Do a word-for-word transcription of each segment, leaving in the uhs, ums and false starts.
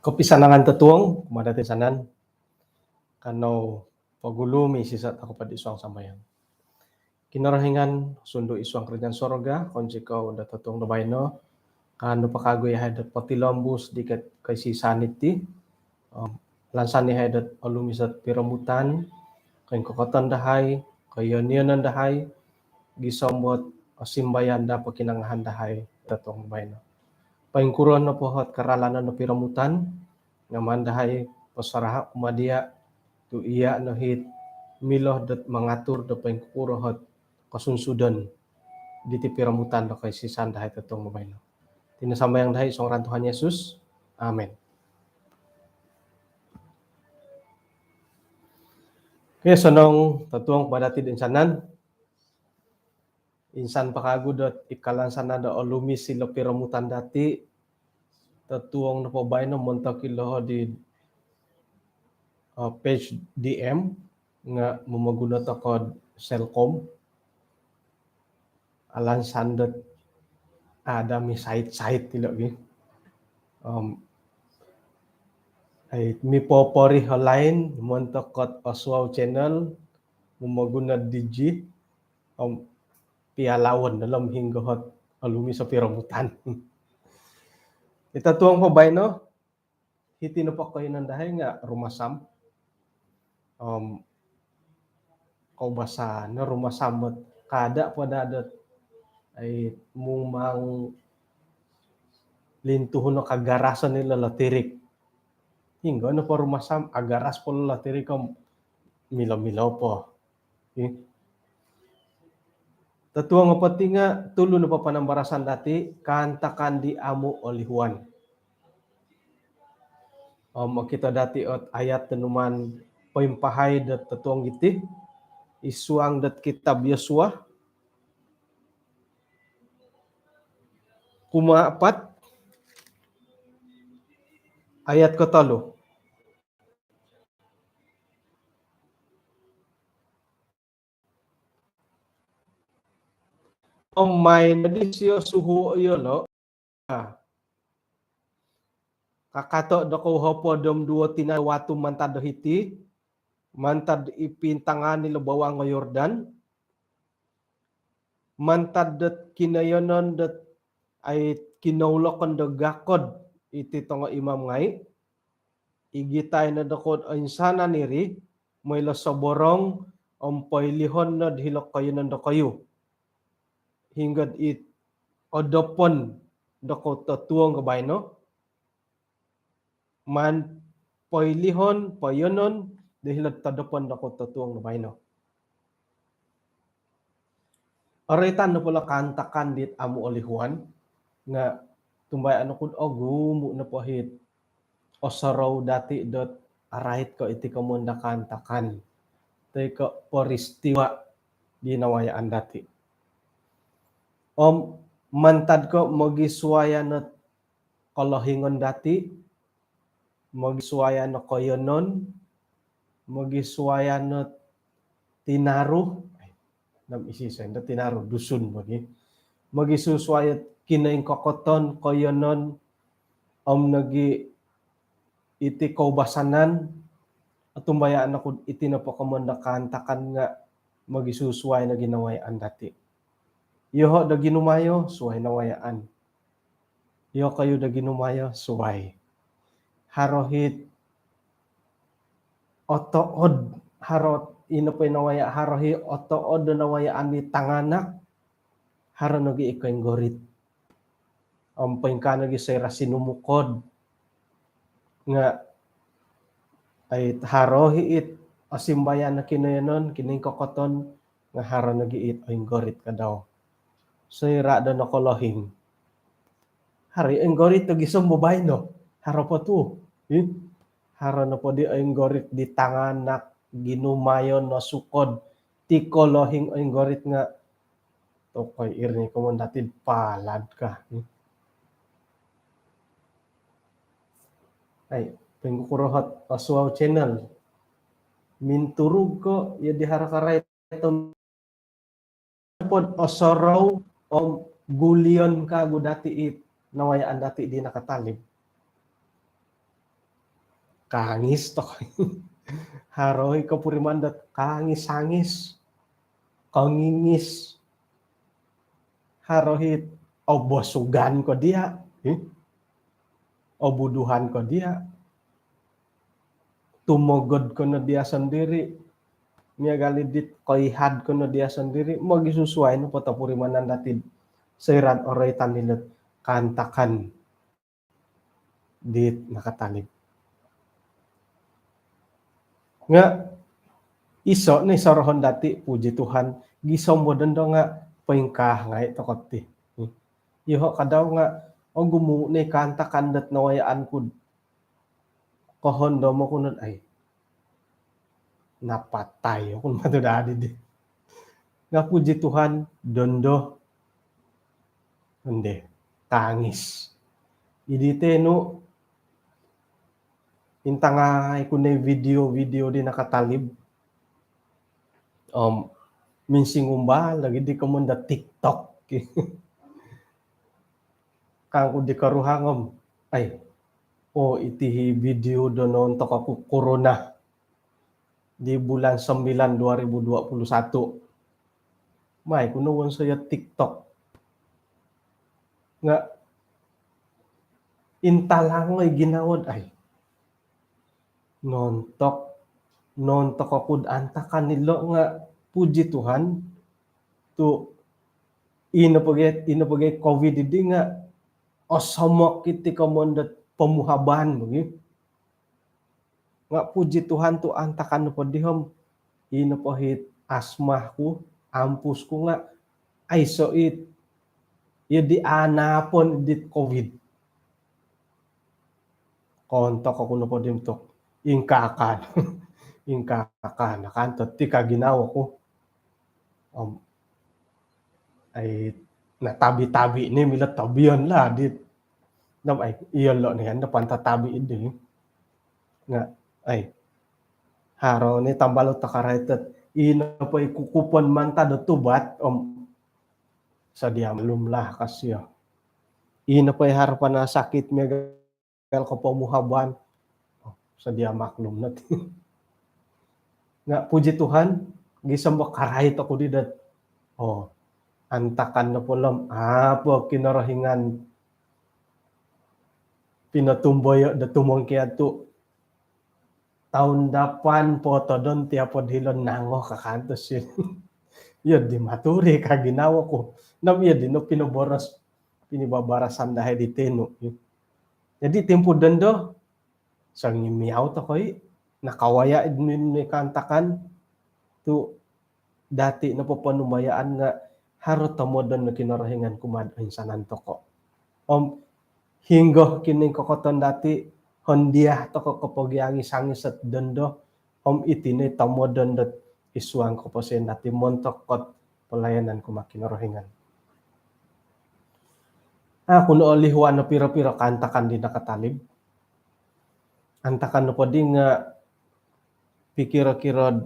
Kopisanangan totuong kumaa dati toinsanan. Kanou pogulu misisat tokou po id suang sambayang. Kinorohingan sundu id suang kerajaan sorga, kounsikou do totuong do baino, kaanu po kawagu yahai do potilombus dikot koisisan iti, om lansan yahai dot olumis ot piromutan, koingkokoton dahai, koiyon-iyonon dahai, gisom dot osimbayan do pokinongohan dahai totuong baino. Poingkuro nopo ot karalanan do piromutan, nga maan dahai posaraho kumaa dia, tu ia no it milo dot mangatur do poingkuro ot kosunsudon diti piromutan do koisisan dahai totuong baino. Iti no sambayang dahai id suang ngaran Tuhan Yesus. Amin. Okey, osonong totuong kumaa dati toinsanan. Insan po kawagu dot i kalansanan do olumis ilo piromutan dati, totuong nopo baino montok ilo di, eh, page D M nga momoguno tokou do Celcom. Alansan dot ada misait-sait ilo gi. Om, ai, mipoporiho line montok dot Oswau Channel, momoguno Digi, om pialaon dalam hinggo ot olumis o piromutan. Iti totuong po baino, hiti nopo koiyonon dahai nga rumasam. Om koubasanan no rumasam dot kada po daa dot, ai, mumang lintuhun o kagarasan ilo latirik. Hinggo nopo rumasam, agaras po latirik om milo-milo po. Okey. Totuong nopo ti nga tulu nopo panambarasan dati, kaantakan di amu olihuan. Om okito dati ot ayat do numaan poimpahai do totuong diti id suang dot kitab Yosua, kumaa apat, ayat kotolu. Om maan nodi isio suhuo yolo, ah, kakato dokoyu hopod om duo tinaru watu mantad do hiti, mantad i pintangaan ilo bawang o Yordan, mantad dot kinoiyonon dot, ai, kinoulokon do gakod iti tongo imam ngai, igitai no dokoyu oinsanan iri, moilo soborong, om poilihon no do hilo koiyonon dokoyu. Hinggo it odopon dokoyu totuong do baino, maan poilihon, poiyonon do hilo todopon dokoyu totuong do baino. Oroitan nopo ilo kaantakan dit amu olihuan, nga otumbayaan oku do ogumu nopo it osorou dati dot arait ko iti komoyon do kaantakan toi ko peristiwa di nawayaan dati. Om mantad ko mogisuayan ot kolohingon dati, mogisuayan o koiyonon, mogisuayan o tinaru, ai, nam isi sendo tinaru, Dusun bagi. Mogisusuai o kinoingkokoton, koiyonon, om nogi iti koubasanan, otumbayaan oku iti nopo komoyon do kaantakan nga mogisusuai nogi nawayaan dati. Yoho do ginumayo, suai nawayaan. Yokoyu do ginumayo, suai. Haro it otood, haro ino po i nawaya, haro it otood do nawayaan di tanganak, haro nogi i koinggorit. Om poingkaa nogi soira sinumukod. Nga, ai, haro it osimbayan o kinoiyonon, kinoingkokoton, nga haro nogi it oinggorit ka dau. Soira' do nokolohing, haro i' oinggorit do gisom baino. Haro po tu' i' haro nopo di oinggorit di tanganak, ginumayon, nosukod, ti kolohing oinggorit nga' tokoi, iri ni komoyon dati'd palad ka. Ai, poingkuro ot Oswau Channel? Minturug ko iyo di haro karai to pod osorou om gulion kagu dati' i nawayaan dati' di nakatalib. Kaangis tokoi. Haro i' kopuriman dot kaangis-angis, kongingis. Haro i' obosugan ko diya', obuduhan ko diya', tumogod ko no diya' sondiri', miagal i' dit koihad ko no diya' sondiri'. Mogisusuai nopo topurimanan dati'd soira'd oroitan ilo'd kaantakan dit nakatalib. Nga' iso' ni sorohon dati', puji Tuhan, gisom bo dondo nga' poingkaa ngai' toko' ti. Iyoho' kadau nga' ogumu' ni kaantakan dot nawayaan ku'd kohondom oku nod ai, napatai oku matu dadi di. Nga' puji Tuhan, dondo onde kaangis. Idi tenu, intangai ku ni video-video di nakatalib. Om minsingumbal lagi di komoyon do TikTok. Kangku di koruhang om, ai, oo, iti i video do noontok oku korona di bulan sembilan dua ribu dua puluh satu. Mai ku no wonsoyo TikTok. Nga' intalang oi ginawo'd ai, noontok, noontok oku'd antakan ilo' nga' puji Tuhan tu' ino pogi, ino pogi covid idi nga' osomok iti komoyon dot pomuhaban bogi. Nga' puji Tuhan tu' antakan nopo dii om ino po it asma ku, ampus ku nga' aiso' it iyo di anapon dit covid. Koontok oku nopo dii tu' ingkaa-kaa, ingkaa-kaa no kan toti ka ginawo ku. Om ai, natabi-tabi ni milo tobion lah dit. Nam ai, iyolo' ni kan dapan tatabi idi. Nga' ai, haro ni tambalut takarai tot ino po i kukupon mantad do tubat om sedia maklum lah kasio. Ino po i haro panasakit miagal ko pomuhaban, sedia maklum no ti. Nga' puji Tuhan, gisom bo karai toko' di dot, oo, antakan nopo lo om apo Kinorohingan pinotumboyo' do tumongkiad tu' taun dapan potodon tiapod hilo nango kakantos iyo. Iyo di maturi ka ginawo ku. Nam iyo di no pinoboros, pinibabarasan dahai di tenu. Jadi timpu dondo, sangimiau toko' i, nakawaya' i' nini kaantakan tu' dati' nopo ponumbayaan nga' haro tomodon do Kinorohingan kumaa'd oinsanan toko'. Om hinggo kiningkokoton dati', hondia toko' kopogiangis-angis ot dondo, om iti no i tomodon dot isuang koposion dati' montok kot palayanan kumaa Kinorohingan. Aku no olihuan no piro-piro kaantakan di nakatalib. Antakan nopo di nga' pikiro-kiro'd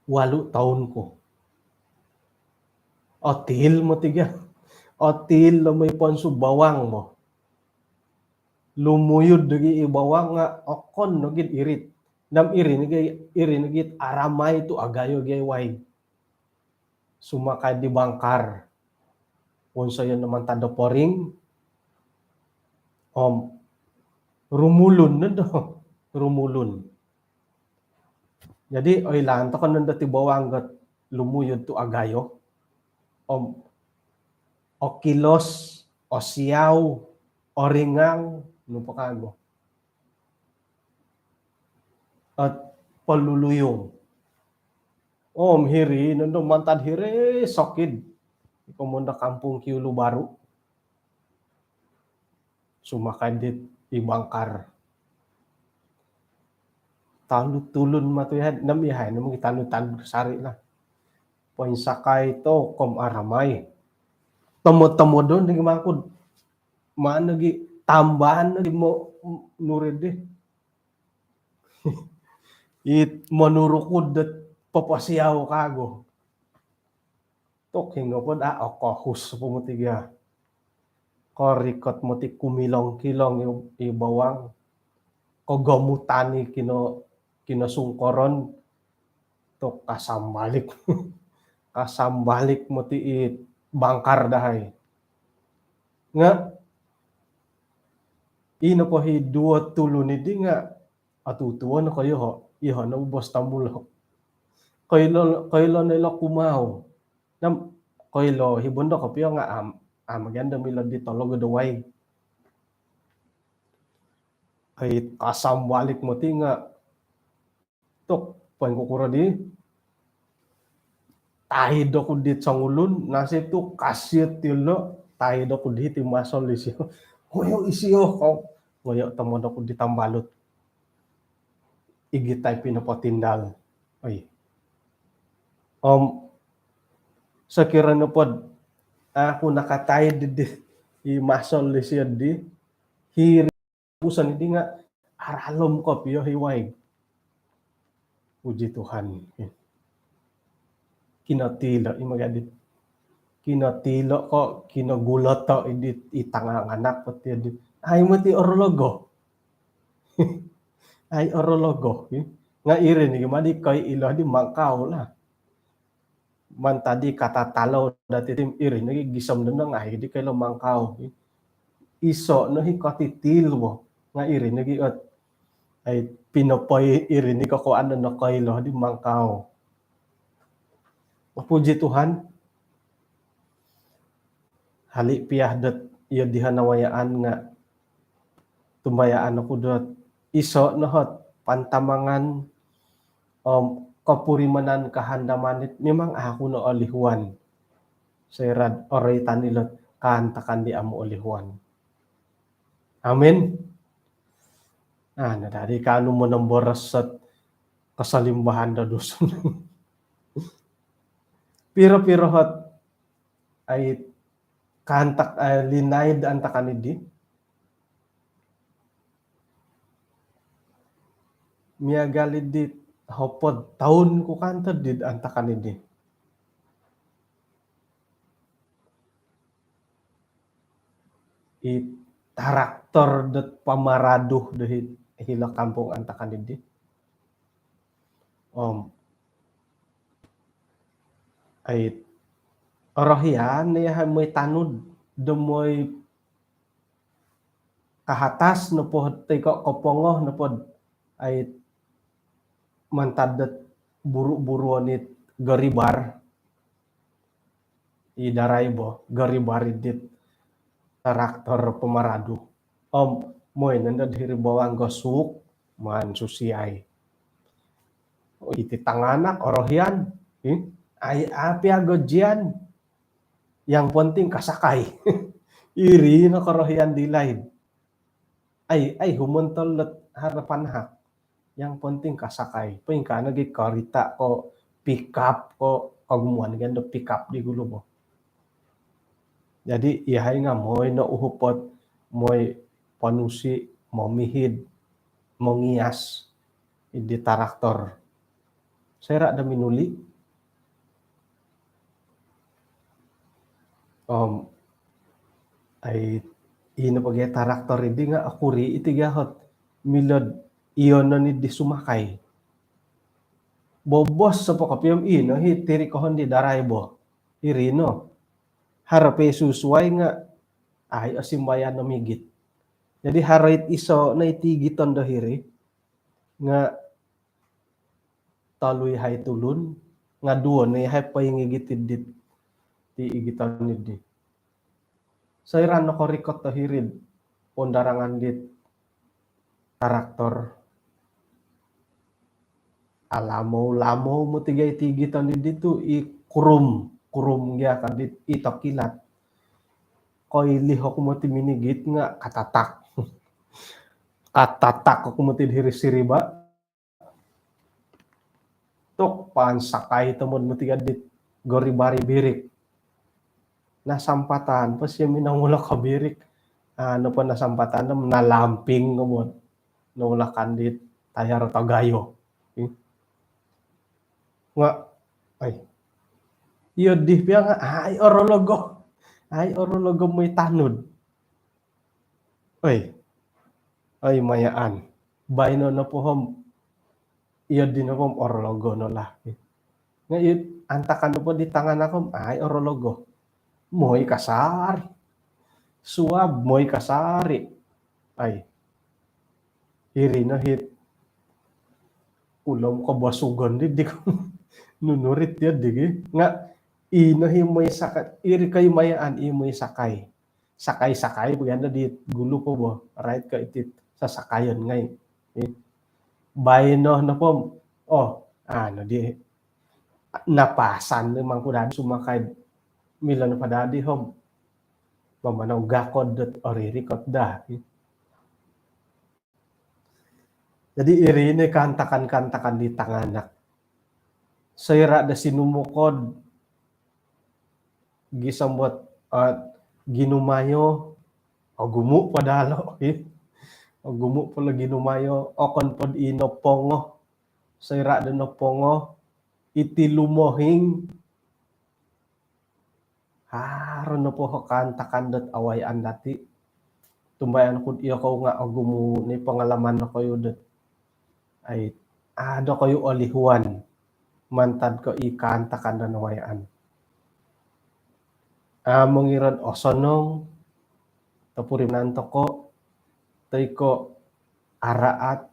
walu' toun ku. Otil mo tiga. Otil lo moi ponsu bawang mo. Lumuyud dogi i bawang nga' okon nogi'd irit. Nam iri nogi, iri nogi'd aramai tu' agayo gi waig. Sumakai di bangkar. Wonsoyon no mantad do poring. Om rumulun no do. Rumulun. Jadi oilaan toko' nondo ti bawang got lumuyud tu' agayo. Om okilos, osiau, oringang, nu po kagu. Ot poluluyung. Om hiri nondo mantad hiri sokid. Iko mondo kampung Kiulu Baru. Sumakai dit i bangkar. Tanu tulun matu yahai, nam yahai, nam gi tanu-tanu sari lah. Poinsakai tokou om aramai. Tomod-tomodon di mangkud. Mana gi tambahan lagi mo nurid dih. It monurukud dot poposiau kagu. Tok hinggo pod a' okohus po moti gia. Korikot moti kumilong-kilong i, i bawang. Kogomutan i kino, kino sungkoron. Tok kasambalik. Kasambalik moti i bangkar dahai. Nga' ino po hi duo tulun idi nga' atutuo no ko yoho, yoho no bos tamulok. Koilo, koilo no ilo kumau. Nam, koilo hi bondo kopio nga' am, am ganda milo di tolog do wai. Ai kasambalik moti nga' tok, poingkukuro di. Taid oku dit songulun, nasib tu kasiat tilo, taid oku di ti masol isio. Ngoyo' isio kou. Ngoyo' tomod oku di tambalut. Igitai pinopotindal. Oi. Om, sokiro nopod aku nakataid di, di, i masol isio di, hiri buson idi nga' aralom kopio hi waig. Puji Tuhan. Kinotilo i magadi. Kinotilo ko, kinogulato idi i tanganak po ti di. Ai moti orologo. Ai orologo. Nga' iri ni gi madi koilo di mangkau lah. Mantad di katatalau dati ti iri nogi gisom do nongai di koilo mangkau. Iso no hi kotitil bo. Nga' iri nogi ot. Ai pinopoi iri ni kokoan do nokoilo di mangkau. Puji Tuhan. Hali' piya dot iyo diho nawayaan nga' tumbayaan oku dot iso' no hot pantamangan om kopurimanan kahandaman it mimang aku no olihuan. Soira'd oroitan ilo't kaantakan di amu' olihuan. Amin. Nah, nah, dadi kaanu monomboros ot kasalimbahan do Dusun. Piro-piro hot ai kaantak, ai linaid antakan idi. Miagal idi hopod toun ku kanto di antakan idi. I taraktor dot pamaradu do hi, hilo kampung antakan idi. Om ai orohian ni yahai moi tanud do moi kahatas nopo toi ko kopongo nopo ai mantad dot buru-buruon it goribar. I darai bo goribar idit taraktor pamaradu. Om moi nondo hiri bawang gosuk maan susiai. Iti tanganak orohian, ai api ago jian. Yang penting kasakai. Iri no korohian di laid. Ai, ai humontol dot harapan hak. Yang penting kasakai. Poingkaa nogi karita ko, pikap ko, kogumuan kan do pikap di gulu bo. Jadi iyahai nga moi no uhupot, moi ponusi, momihid, mongias di taraktor. Soira do minuli. Om ai ino pogi taraktor idi nga okuri iti gahot milod iyo no ni di sumakai. Bobos sopo kopiom ino hi tiri kohon di darai bo. Iri no. Haro pe susuai nga ai osimbayan no migit. Jadi haro it iso no iti giton do hiri nga tolu yahai tulun nga duo no yahai poingigit idit ti igiton idi. Soira nokorikot do hiri'd pondarangan dit taraktor. Alamou-lamou moti gai ti igiton idi tu i kurum. kurum gia ka dit ito kilat. Koilih oku moti minigit nga katatak. Katatak oku moti hiri siriba. Tuk, paan sakai tomod moti ka dit gori bari birik. Nasampatan po sio minongulok ko birik. Anu po nasampatan no nalamping tomod. Nolakan dit tayar tagayo. Nga, ai. Iyo di pia nga, ai orologo. Ai orologo moi tanud. Oi. Oi mayaan. Baino nopo om. Iyo di nopo om orologo no lah. Nga iyo antakan nopo di tanganak om, ai orologo. Moi kasari. Suab moi kasari. Ai. Iri no hit. Ulom ko bosugon di di. Nunurit iyo di gi. Nga ino hi moi sakai. Iri kai mayaan i moi sakai. Sakai-sakai bagian di gulu po bo. Rait ka iti sasakayan ngai. Eh. Baino nopo om. Oh, anu di napasan ni mangku dadi sumakai milo nopo dadi om. Mamanau gakod dot oriri kot dah. Jadi iri ni kaantakan-kaantakan di tanganak. Soira do sinumukod gisom dot, eh, ginumayo, ogumu po dalo, eh. Ogumu po lo ginumayo, okon pod i nopongo. Soira do nopongo, iti lumohing, haro nopo ho kaantakan dot awayaan dati. Tumbayaan ku iyo kou nga ogumu ni pengalaman dokoyu dot. Ai, ado koyu olihuan. Mantad ko i kaantakan do nawayaan. Ah, mongirad osonong, topurimanan toko, toi ko araat,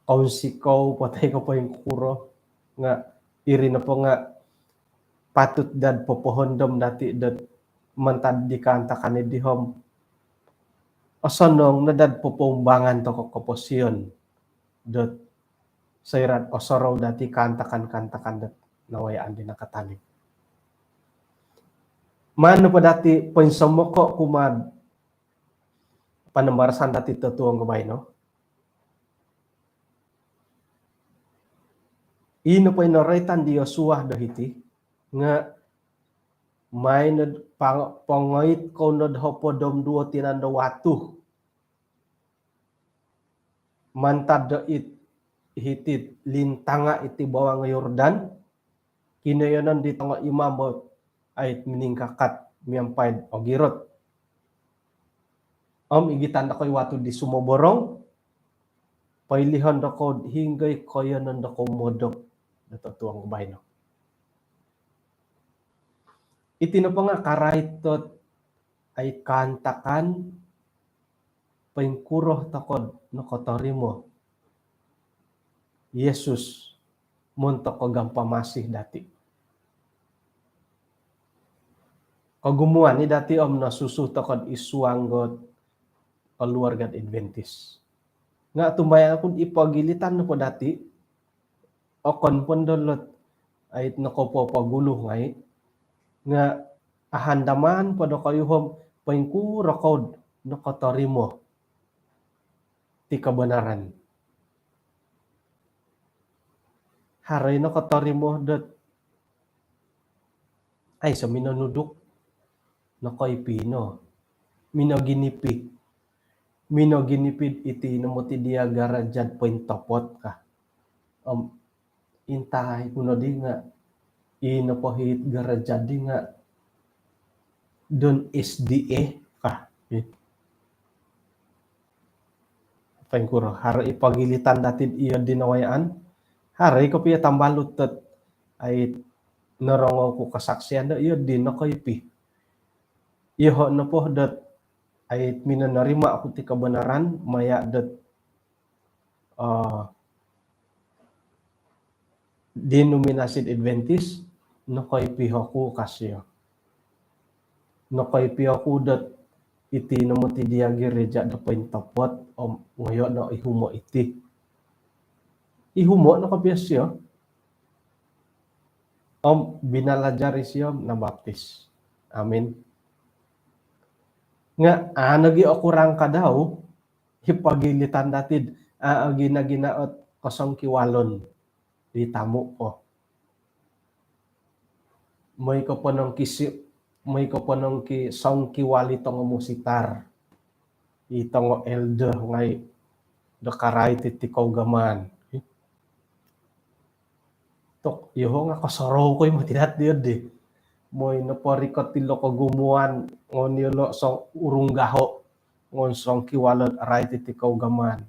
kounsikou, po toi ko poingkuro, nga iri nopo nga patut dad popohondom dati dot mantad di kaantakan di om. Osonong no dad popoumbangan toko koposion dot soira osorou dati kaantakan-kaantakan dot nawayaan di nakatalib. Maan nopo dati poinsomoko kumaa panambarasan dati totuong ko baino. Ino po ino roitan di Yosua do hiti, nga maan nod pang-, pongoit kou nod hopod om duo tinan do watu. Mantad do it, hiti lintanga iti bawang Yordan, kinoyonon di tongo imam bo ait miningkakat miampai do ogirot. Om igitan dokoyu watu di sumoborong, poilihon dokoyu hinggo i koiyonon dokoyu modop do totuong baino. Iti nopo nga karait dot ai kaantakan poingkuro toko nokotorimo Yesus montok ko gampamasi dati. Kogumuan i dati om nosusu toko id suang dot keluarga Adventist. Nga tumbayaan ku i pogilitan nopo dati, okon po ndo lot ait nokopopogulu ngai, nga ahandaman po dokoyu om poingkuro kou nokotorimo ti kebenaran. Haro i nokotorimo dot aiso minonuduk, nokoipi no. Minoginipi. Minoginipi iti no moti dia garajad pointopot ka. Om intaai ku nodi nga i nopo hiti garajad di nga don S D A ka. Poingkuro, haro i pogilitan dati iyo di nawayaan, haro i kopio tambalut dot ai norongou ku kesaksian do iyo di nokoipi. Iyoho nopo dot ai minonorima oku ti kebenaran maya dot, eh, denominasi Adventist, nokoipi oku ka sio. Nokoipi oku dot iti no moti dia garajad do pointopot om ngoyo no ihumo iti. Ihumo no kopio sio. Om binalajar isio om nabaptis. Amin. Nga' a' nogi' okurang kadau i pogilitan dati'd a' ogina-gina ot kosongkiwalon di tamu' po. Moi ko ponong kisi, moi ko ponong ki songkiwali tongo musitar, i tongo elder ngai' do karait iti kougamaan. Tok, iyoho' nga' kosorou ko i moti dati' di. Moi nopo rikot ilo kogumuan ngoyon iyolo' song urung gaho' ngoyon songkiwalon rait iti kougamaan.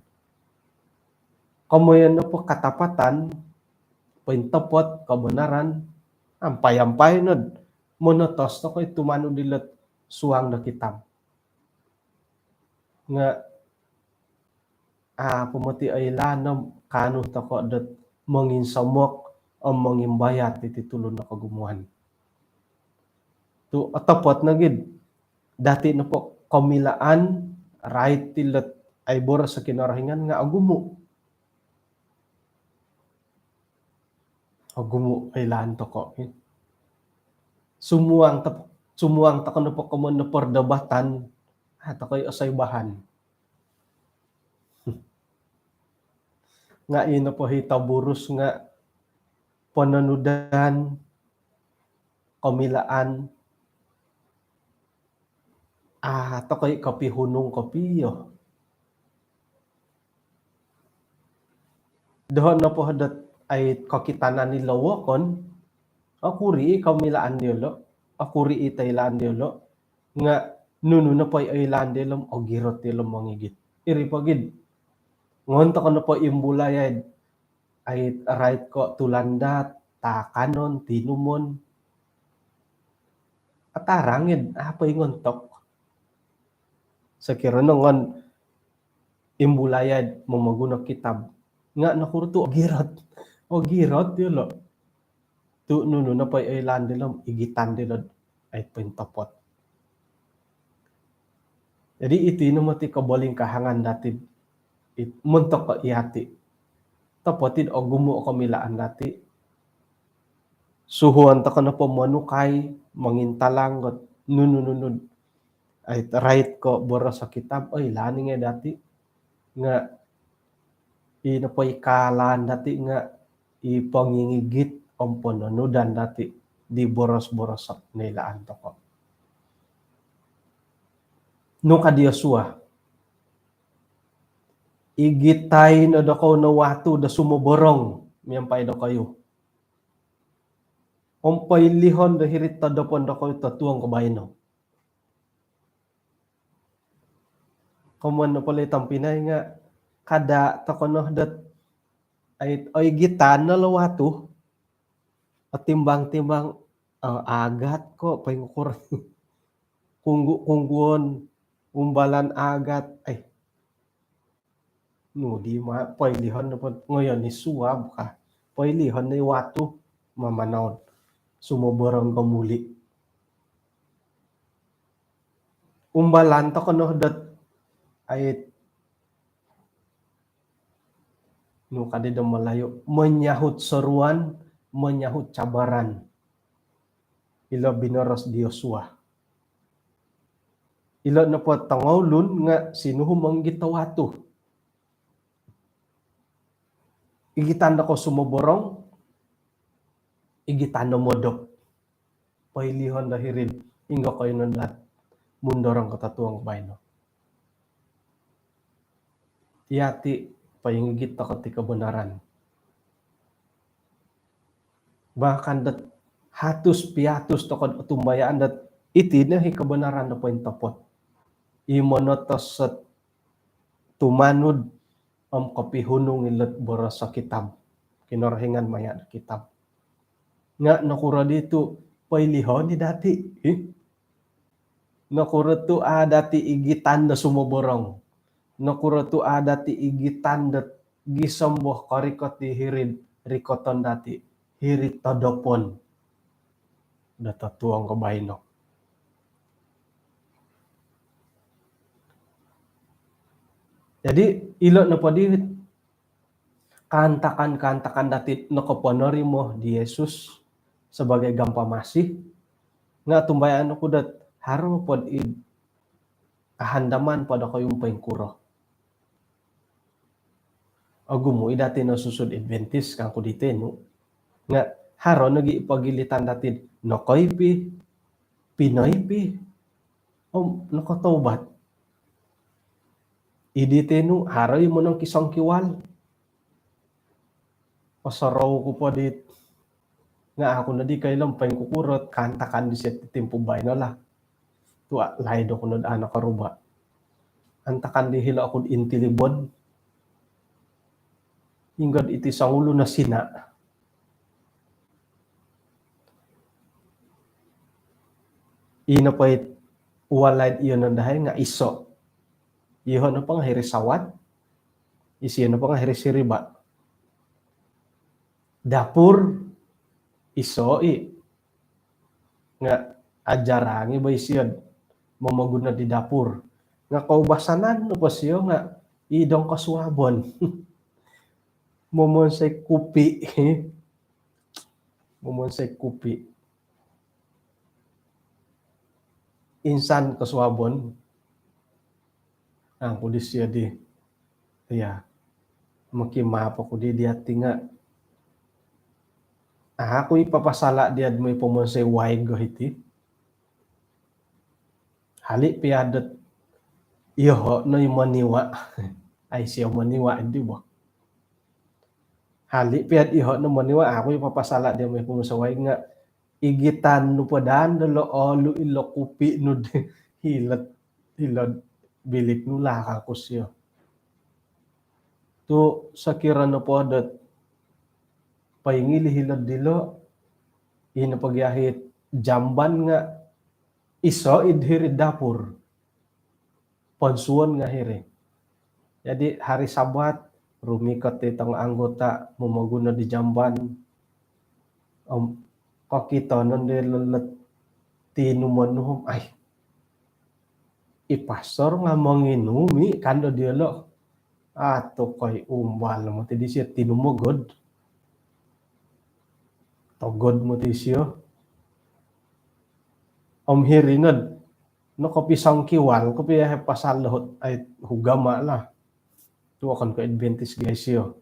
Komoyon nopo katapatan, pointopot, kobonaran, ampai-ampai nod monotos toko' i tumanud ilot suang do kitab. Nga' a' po moti oilaan om kaanu toko' dot monginsomok om mongimbayat iti tulun do kogumuan. Tu' otopot nogi'd dati' nopo komilaan rait ilot ai boros o Kinorohingan nga' ogumu'. Ogumu' oilaan toko'. Sumuang toko', sumuang toko' nopo komoyon do perdebatan, a' toko' i' osoibahan. Nga' ino po i toburus nga' pononudan, komilaan, a' toko' i' kopihunung kopio. Doho' nopo dot ai kokitanan ilo wokon, okuri' i komilaan diyolo', okuri' i toilaan diyolo', nga' nunu nopo i oilaan diyolo' om ogirot iyolo' mongigit. Iri pogi'd ngoyon toko' nopo imbulayai'd ai rait ko' tulandaat, taakanon, tinumon. Atarang i'd a' poingontok. Sokiro no ngoyon imbulayai'd momoguno kitab nga' nokuro tu' ogirot. Ogirot iyolo'. Tu' nunu nopo i oilaan dilo' om igitan dilo'd ai pointopot. Jadi iti no moti kobolingkahangan dati'd it, montok ko' iyati'. Otopot i'd ogumu' o komilaan dati'. Suhuon toko' nopo monukai, mongintalang dot nunu-nunu'd ai rait ko' boros o kitab, oilaan i' ngai' dati'. Nga' i nopo i kaalaan dati' nga' i pongingigit om pononudan dati' di boros-boros o noilaan toko'. Nu ka di Yosua, igitai no dokoyu no watu do sumoborong miampai dokoyu om poilihon do hiri'd todopon dokoyu totuong ko baino. Komoyon nopo lo i tompinai nga' kada' toko' no dot ai oigitan no lo watu. Otimbang-timbang, eh, agat ko' poingkuro. Kunggu-kungguon, umbalan agat. Ai, nu di ma, poilihon nopo, ngoyon i suab ka. Poilihon no i watu, mamanau'd sumoborong ko muli'. Umbalan toko' no dot ai nu ka di do Melayu, menyahut seruan, menyahut cabaran. Ilo binoros di Yosua. Ilo nopo tongoulun nga' sinuhu mongigit do watu. Igitan dokoyu sumoborong, igitan do modop. Poilihon do hiri'd inggo koiyonon dot mundorong ko totuong ko baino. Iyati' poingigit toko' ti kobonaran. Bahkan dot hatus piatus toko' otumbayaan dot iti no i kobonaran do pointopot. I monotos dot tumanud om kopihunung ilot boros o kitab. Kinorohingan maya' do kitab. Nga' nokuro di tu' poilihon i' dati', hi? Nokuro tu' a' dati' igitan do sumoborong? Nokuro tu' a' dati' igitan do gisom bo korikot di hiri'd rikoton dati', hiri'd todopon do totuong ko baino? Jadi, ilo nopo di kaantakan-kaantakan dati' nokoponorimo di Yesus, sebagai gampa masih, nga tumbayaan oku dot haro pod id kahandaman po dokoyu om poingkuro. Ogumu i dati nosusu do Adventist kangku di tenu. Nga haro nogi pogilitan dati nokoipi, pinoipi, om nokotobat. Id di tenu haro i monongkisongkiwal. Osorou ku po dit nga aku nodi koilo om poingkukuro kaantakan disio ti timpu baino lah. Tu laid oku nod anak koruba. Antakan di hilo oku intilibon. Inggod iti songulun o sina. Ino po it walai iyo nod dahai nga iso. Iyoho nopo nga hiri sawat. Isio nopo nga hiri siriba. Dapur iso i. Nga ajarang i bo isio momoguno di dapur. Nga koubasanan nopo sio nga idong kosuabon. Momonsoi kupi. Momonsoi kupi. Insan kosuabon. Angku disio di. Iya. Mokimaap oku di diati nga. Aku i papasala diat moi pomonsoi waig go hiti. Hali pia dot iyoho no i moniwa. Ai sio moniwa di bo. Hali pia iyoho no moniwa, aku i papasala dia moi pomonsoi waig nga igitan nu po daan dolo olu ilo kupi nu di hilot, hilot bilik nu lah kangku sio. Tu sokiro nopo dot poingili hilot dilo, ino pogi ahit jamban nga iso id hiri dapur. Ponsuon nga hiri. Jadi hari Sabat, rumikot i tongo anggota momoguno di jamban. Om kokito nondo lelot tinumon nu om ai. I pastor nga monginum i kando diolo. Atukoi umbal moti disio tinumogod. Togod moti sio. Om hiri nod nokopisongkiwal kopio pasal doho ai hugama lah. Tu okon ko Adventist gai sio.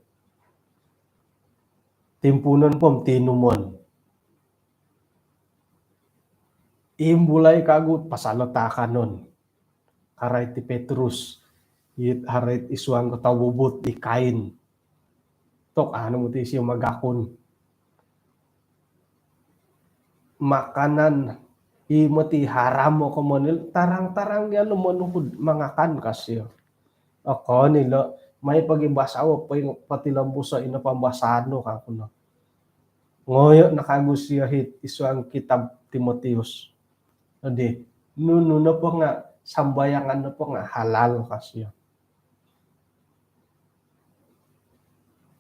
Timpuunon po om tinumon. Imbulai kagu pasal do taakanon. Karait i Petrus, it harait i suang ko tobubut i Kain. Tok anu moti sio magakun. Makanan i moti haram o komonil, tarang-tarang gia no monuhud mangakan ka sio. Okon ilo, mai pogi basao poi potilombuso ino pambasaan nu kangku no. Ngoyo no kagu sio hiti suang kitab Timotius. Jadi nunu nopo nga sambayangan nopo nga halal ka sio.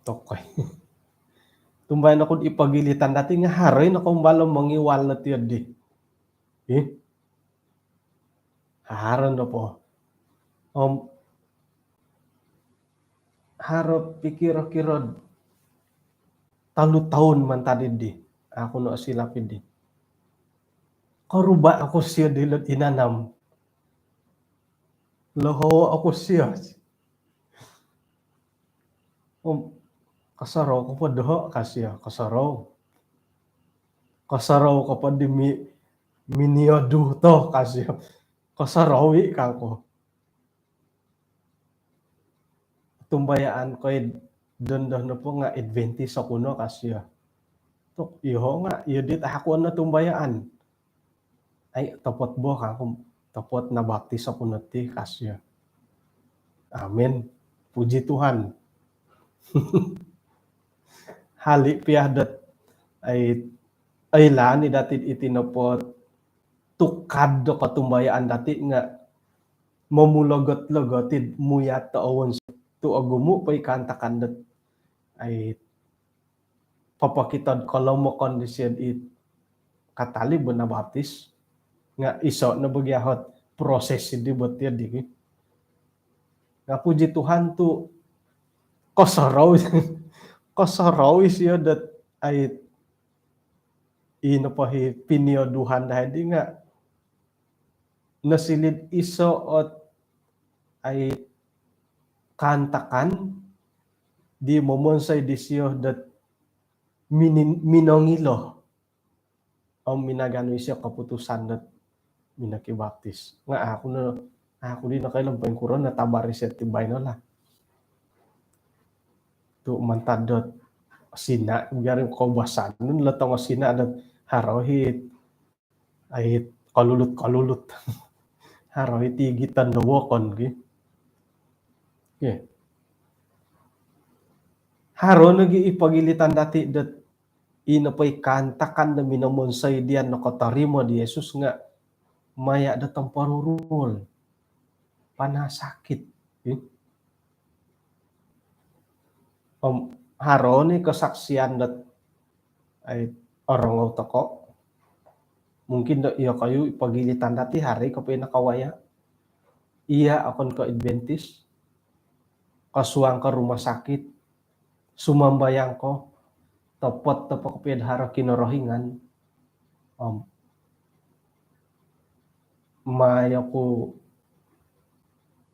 Tokoi. Tumbayaan oku di pogilitan dati nga haro i nokoumbal mongiwal dati di. Ih. Haro nopo. Om haro pikiro-kiro tolu toun mantad di. Aku no silap di. Koruba oku sio dilot inanam. Loho oku sio. Om kosorou ko po doho ka sio, kosorou. Kosorou ko po di mi, miniodu to ka sio. Kosorou i kangku. Tumbayaan ko i dondo nopo nga Adventist oku no ka sio. Tok iyoho nga iyo dit aku no tumbayaan. Ai topot bo kangku, topot nabaptis oku no ti ka sio. Amin. Puji Tuhan. Hali pia dot ai oilaan i dati iti nopo tukad do kotumbayaan dati nga momulogot-logot id muyat do owon tu ogumu po i kaantakan dot ai popokito do kolomokon disio it katalib nabaptis nga iso no bo gia ot proses di bo ti di. Nga puji Tuhan tu kosorou, kosorou isio dot ai i nopo hi pinioduhan dahai di nga' nosiliu iso' ot ai kaantakan di momonsoi disio dot minin- minongilo om minaganu isio keputusan dot minokibaptis. Nga' aku no, aku di nokoilo poingkuro no tabar isio ti baino lah. Tu' mantad dot Sina, biar koubasanan lo tongo Sina dot haro hi ai kolulut-kolulut. Haro hi ti igitan do wokon gi. Okey. Haro nogi i pogilitan dati' dot i nopo i kaantakan do minomonsoi diyan nokotorimo di Yesus nga' maya' do tomporuruol. Panasakit. Okey. Om haro ni kesaksian dot ai orongou toko'. Mungkin do iyokoyu i pogilitan dati' haro i kopio nakawaya'. Iya' okon ko' Adventist. Kosuang ko rumah sakit. Sumambayang ko. Topot-topot kopio do haro Kinorohingan. Om mayo ku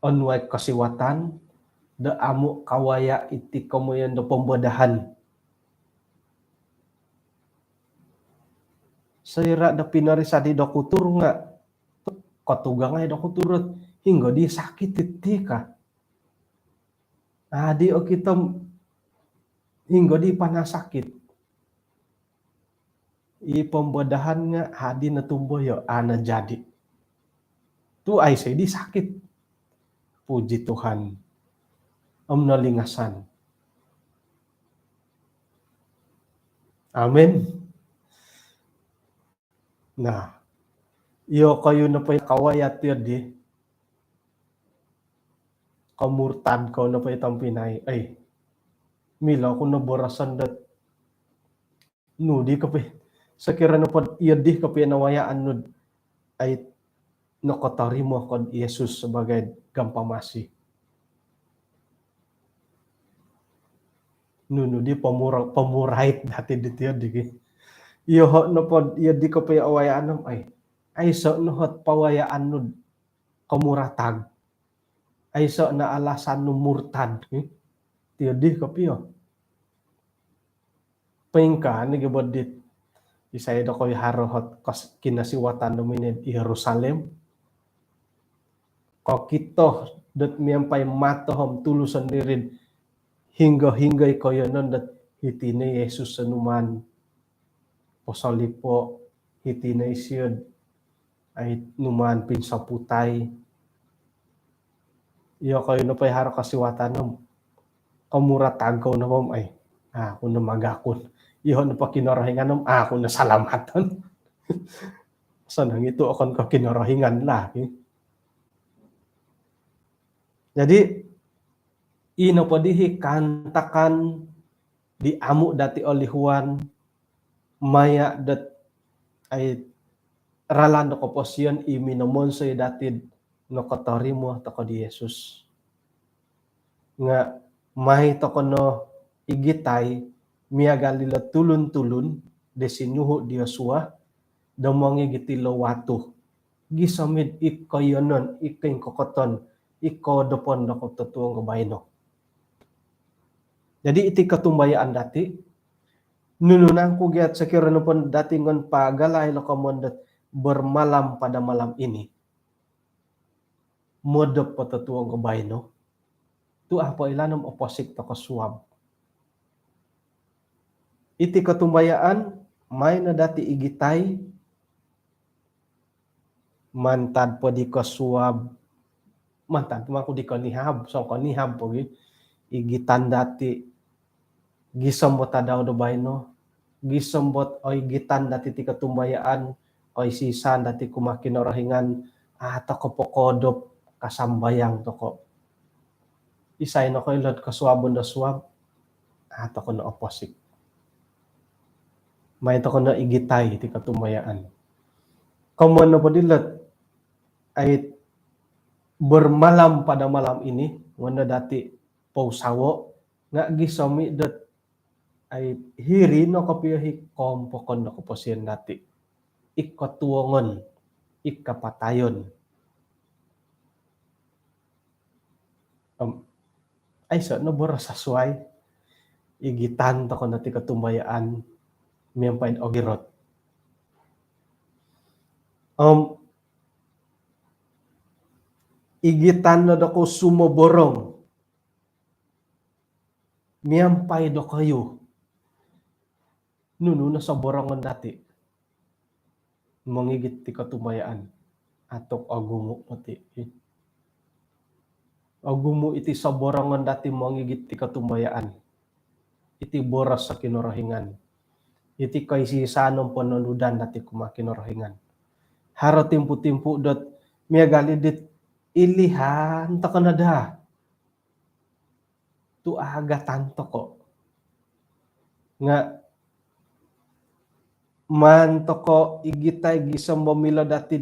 onuai kosiwatan do amu' kawaya' iti komoyon do pembedahan. Soira' do pinorisa di dokutur nga' kotugangai dokutur dot hinggo di sakit iti ka. Adi okito hinggo di panasakit. I pembedahan nga' adi notumboyo, a' najadi. Tu' aiso di sakit. Puji Tuhan. Om nolingasan. Amin. Nah, iyokoyu nopo i kawaya' tiyo di komurtad kou nopo i tompinai. Ai, milo ku no boroson dot nu di kopio. Sokiro nopo iyo di kopio nawayaan nu dot ai nokotorimo ko di Yesus sebagai gampamasi. Nunu di pomuro-, pomurait dati' diti iyo di gi. Iyoho' nopo iyo di kopio awayaan om ai. Aiso' no hot pawayaan nu dot komuratag. Aiso' no alasan nu murtad. Tiyo di kopio. Poingkaa nogi bo dit isai dokoyu haro hot kos-, kinosiwatan do minongoi Yerusalem. Kokito dot miampai mato om tulu sondiri hinggo-hinggo i koiyonon dot hiti no Yesus o numaan posolipo', hiti no isio dot ai numaan pinsoputai. Iyokoyu nopo i haro kosiwatan om komuratag kou nopo om ai, a' ku no magakun. Iyoho' nopo Kinorohingan om a' ku no salamaton. Sonong itu okon ko' Kinorohingan lah. Jadi ino po di hi kaantakan di amu' dati' olihuan maya' dot ai ralan do koposion i minomonsoi dati' dot nokotorimo toko' di Yesus. Nga' mai toko' no igitai miagal ilo tulun-tulun di sinuhu' di Yosua do mongigit ilo watu gisom id i koiyonon, i koingkokoton, i koodopon do kototuong ko baino. Jadi iti kotumbayaan dati', nunu nangku gia sokiro nopo dati' ngoyon pagalai ilo komoyon dot bermalam pada malam ini modop po totuong ko baino, tu' a' po ilaan om oposik toko' suab. Iti kotumbayaan mai no dati' igitai mantad po di kosuab, mantad po mangku di konihab, songkonihab po gi igitan dati' gisom bo tadau do baino, gisom bo oigitan dati' ti kotumbayaan, koisisan dati' kumaa Kinorohingan, a' toko' po koodop kasambayang toko'. Isai nokoilo dot kosuabon do suab, a' toko' no oposik. Mai toko' no igitai ti kotumbayaan. Komoyon nopo dilo dot ai bermalam pada malam ini, ngoyon dati' pousawo, nga' gisom i' dot ai hiri no kopio i koompokon do koposion dati, i kotuongon, i kapatayon. Om aiso no boros sasuai, igitan tokou no ti kotumbayaan miampai ogirot. Om igitan no dokoyu sumoborong miampai dokoyu. Nunu no soborongon dati mongigit ti kotumbayaan? Atuk, ogumu moti. Ogumu iti soborongon dati mongigit ti kotumbayaan. Iti boros Kinorohingan. Iti koisisan om pononudan dati kumaa Kinorohingan. Haro timpu-timpu dot miagal i dit ilihan tokou no daa tu agatan tokou. Nga maan tokou igitai gisom do milo dati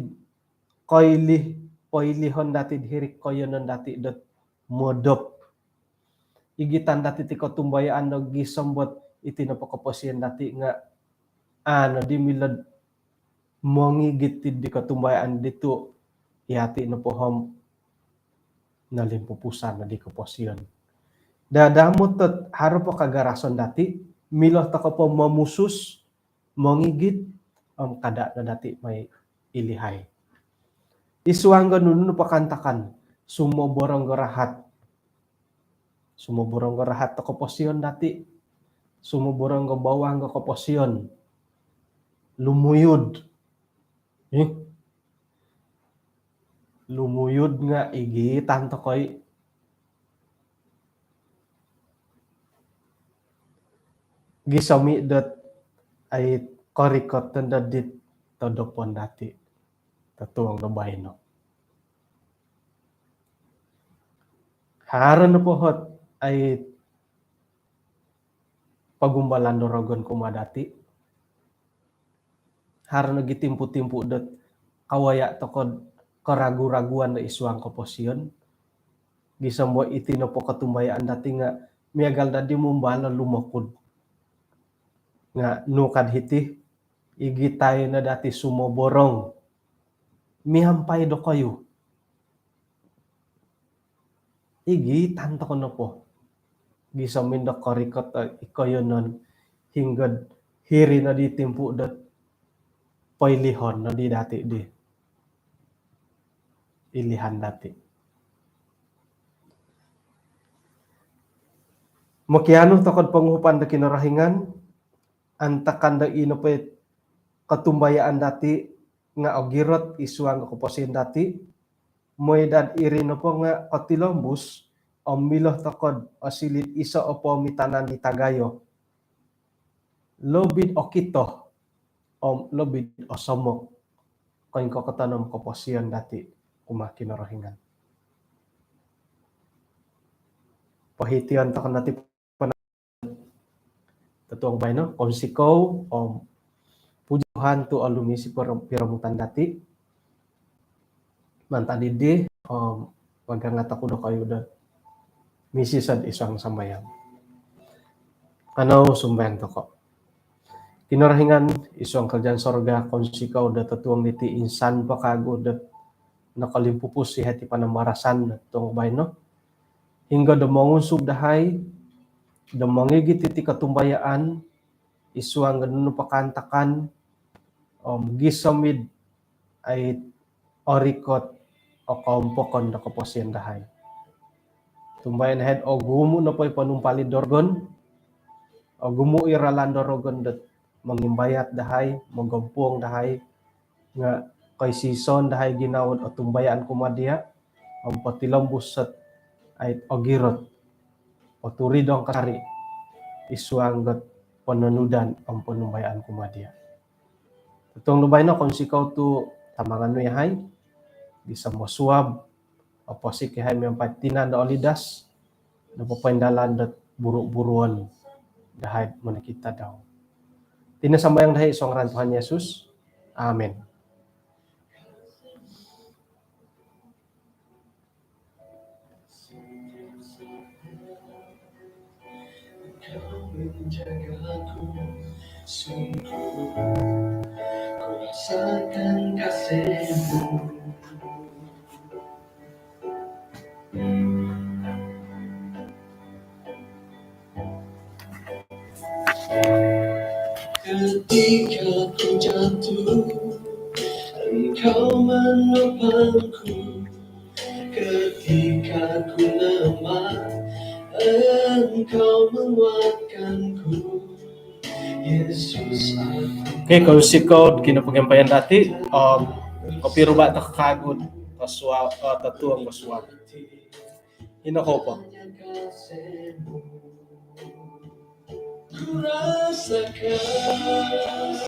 koilih, poilihon dati hiri koiyonon dati dot modop. Igitan dati ti kotumbayaan do gisom dot iti nopo koposion dati nga anu di milo mongigit ti di kotumbayaan ditu, yati nopo om nolimpupusan no di koposion. Dadamot dot haro po kagarason dati, milo tokou po momusus, mongigit, om kada no dati mai ilihai. Id suang do nunu nopo kaantakan, sumoborong do rahat. Sumoborong do rahat do koposion dati. Sumoborong do bawang do koposion. Lumuyud. Ih. Lumuyud nga igitan tokou i. Gisom i dot ai korikot do dit todopon dati totuong do baino. Haro nopo ot ai pogumbalan do rogon kumaa dati. Haro nogi timpu-timpu dot kawaya tokou do karagu-raguan do id suang koposion. Gisom do iti nopo kotumbayaan dati nga miagal dadi mumbal do lumokud. Nga nukad hiti, igitai no dati sumoborong miampai dokoyu. Igitan tokou nopo gisom do korikot, eh, i koiyonon, hinggo do hiri no di timpu dot poilihon no di dati di ilihan dati. Mokianu tokou do ponguhupan do Kinorohingan, antakan do i nopo i kotumbayaan dati nga ogirot id suang do koposion dati, mooi dot iri nopo nga kotilombus om milo tokou do osiliu iso o poomitanan di tagayo. Lobi do okito om lobi do osomok koingkokoton om koposion dati kumaa Kinorohingan. Pohition tokou no ti totuong baino, kounsikou om puji Tuhan tu olumis i piro-, piromutan dati mantad diri, om magangat oku dokoyu do misiso id suang sambayang. Kanou sumbayang tokou. Kinorohingan id suang kerajaan sorga, kounsikou do totuong diti insan po kagu do nokolimpupus i hiti panambarasan do totuong baino. Hinggo do mongunsub dahai do mongigit iti kotumbayaan id suang do nunu po kaantakan om gisom id ai orikot o koompokon do koposion dahai. Tumbayaan dahai do ogumu nopo i ponumpalid do rogon, ogumu i ralan do rogon do mongimbayat dahai, mogompuong dahai, nga koisison dahai ginawo do otumbayaan kumaa dia om potilombus dot ai ogirot, oturidong kasari id suang dot pononudan om ponumbayaan kumaa dia. Totuong do baino, kounsikou tu tamangan nu yahai gisom do suab, oposik yahai miampai tinan do olidas do popoindalan dot buru-buruon dahai monikid tadau. Iti no sambayang dahai id suang ngaran Tuhan Yesus. Amin. Menjagaku, sungguh ku rasakan kasih-Mu. Ketika ku jatuh, Engkau menopangku. Ketika ku lemah, Engkau menguatkanku. Yesus, aku... Okey, kounsikou kinopogiampayan dati, om kopiruba toko kagu tosuab, eh, totuong kosuab. Ino ko po. Ku rasakan